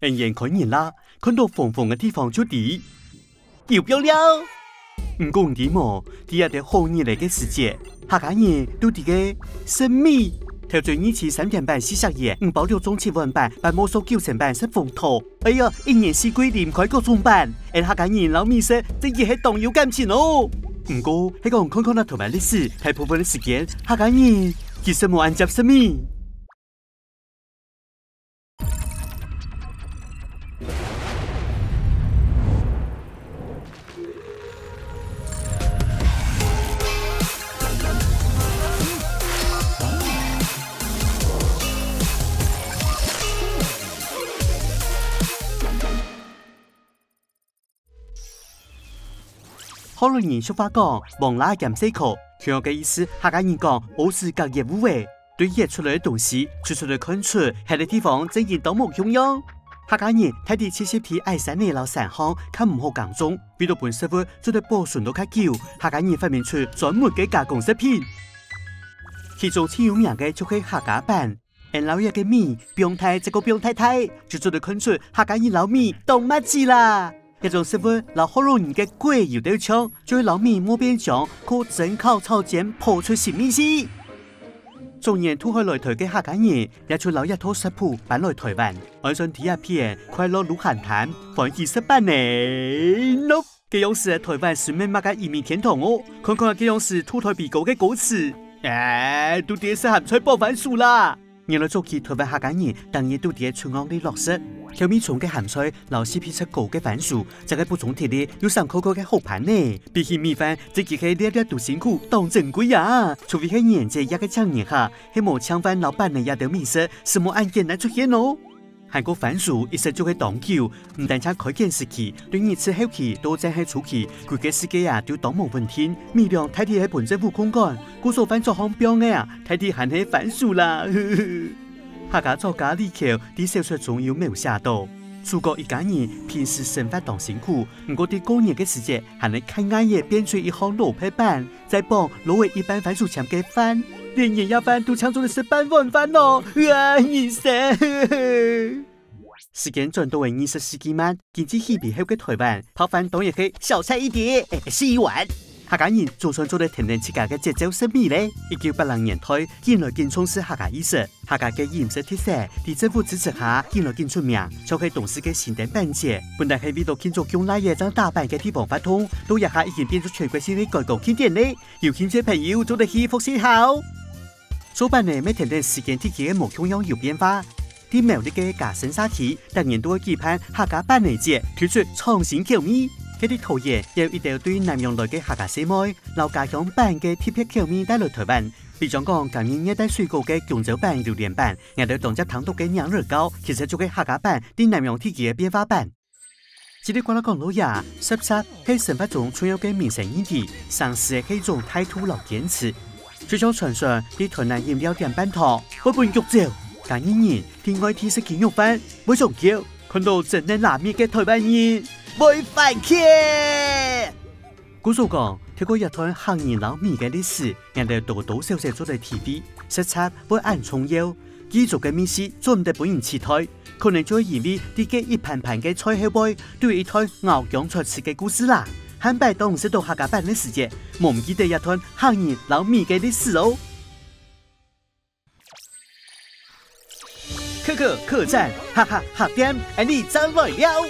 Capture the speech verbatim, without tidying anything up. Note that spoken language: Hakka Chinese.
𫣆眼看人啦，看到紅紅个地方就知，有變料。毋過你知無，在這兜好日仔个時節，客家人都在該食米。頭朝二七三點半四十元，五包六粽七碗半，八毛酥九仙半食紅糖。哎呀，一年四季啉開各種粄，𫣆客家人摎米食，真經係當有感情哦。毋過，係講看看啊臺灣歷史，大部分个時間，客家人其實無恁接食米。 學老人俗話講：「黃梨兼細箍」，共樣个意思，客家人講：「屙屎隔熱污」仔。對挖出來个東西，就做得看出，該个地方正經當無共樣。客家人大抵盡習在矮山仔摎山項，較毋好耕種，為著分食物做得保存到較久，客家人發明出專門个加工食品。其中盡有名个就係客家粄， 𫣆摎這个米放大再過放大大，就做得看出客家人摎米當麼个啦。這種食物摎學老人个粿有兜像，就係摎米磨變漿，過蒸、烤、炒、煎，泡出新味緒。早年渡海來臺个客家人，也就摎這套食譜搬來臺灣，安算在這片快樂路閒攤，歡喜食粄仔咯。 該央時个臺灣實在係麼个移民天堂哦！看看該央時渡臺比歌个歌詞，哎，都在食鹹菜傍番薯啦！原來早期臺灣客家人逐日都在廚房裡落食，調味重个鹹菜摎C P值高个番薯，正係補充體力又省開銷个好伴呢。比起米飯，這个係粒粒都辛苦，當珍貴啊！除非係年節這个節日下，係無淨飯摎粄仔這兜美食，實無恁簡單出現哦。 還過番薯一食就係當久，毋單淨開墘時期，對日治後期到戰後初期，歸个世界啊都當無穩定，米糧大體係分政府控管，故所飯桌項放个啊，大體還係番薯啦。客家作家李喬在小說中有描寫到，主角一家人平時生活當辛苦，毋過在過年个時節，還係較願意變出一項蘿蔔粄， 再傍滷仔一半番薯簽个飯，連年夜飯都淨做得食半碗飯哦！啊，人生！時間轉到仔二十世紀末，經濟起飛後个臺灣，泡飯當然係小菜一碟，欸，是一碗。客家人總算做得跈等自家个節奏食米咧。一九八零年代，緊來緊重視客家意識， 客家个飲食特色，在政府支持下，緊來緊出名，像係東勢个新燈板節，本來係為著慶祝降崒仔正打板个地方活動，到這下已經變做全國性个觀光慶典咧，有興趣个朋友做得去復習下哦。做粄仔乜跈等時間地區个無共樣有變化。在苗栗个嘉升社區，逐年都會舉辦客家粄仔節，推出創新口味。該在桃園也有一兜對南洋來个客家細妹，摎家鄉粄个特別口味帶來臺灣， 比將講，今日熱帶水果个弓蕉粄、榴槤粄，𠊎兜當輒聽著个娘惹糕，其實就係客家粄在南洋地區个變化版。嘰里呱啦講到這，十七係生活中重要个民生議題，城市个係一種態度摎堅持。就像傳說，在臺南飲料店半糖，會分逐走；嘉義人在外地食雞肉飯，會上吊；看著真正拉麵个臺灣人，會犯譴。 故所講，透過這段客人摎米个歷史，𠊎兜多多少少做得體會，食材會恁重要。既做个味緒做毋得分人取代，可能就會因為在該一盤盤个菜後背，都有一段熬薑菜絲个故事啦。下擺當食著客家粄个時節，莫毋記得這段客人摎米个歷史哦。 可可客棧，哈哈，客店，𫣆俚正來尞。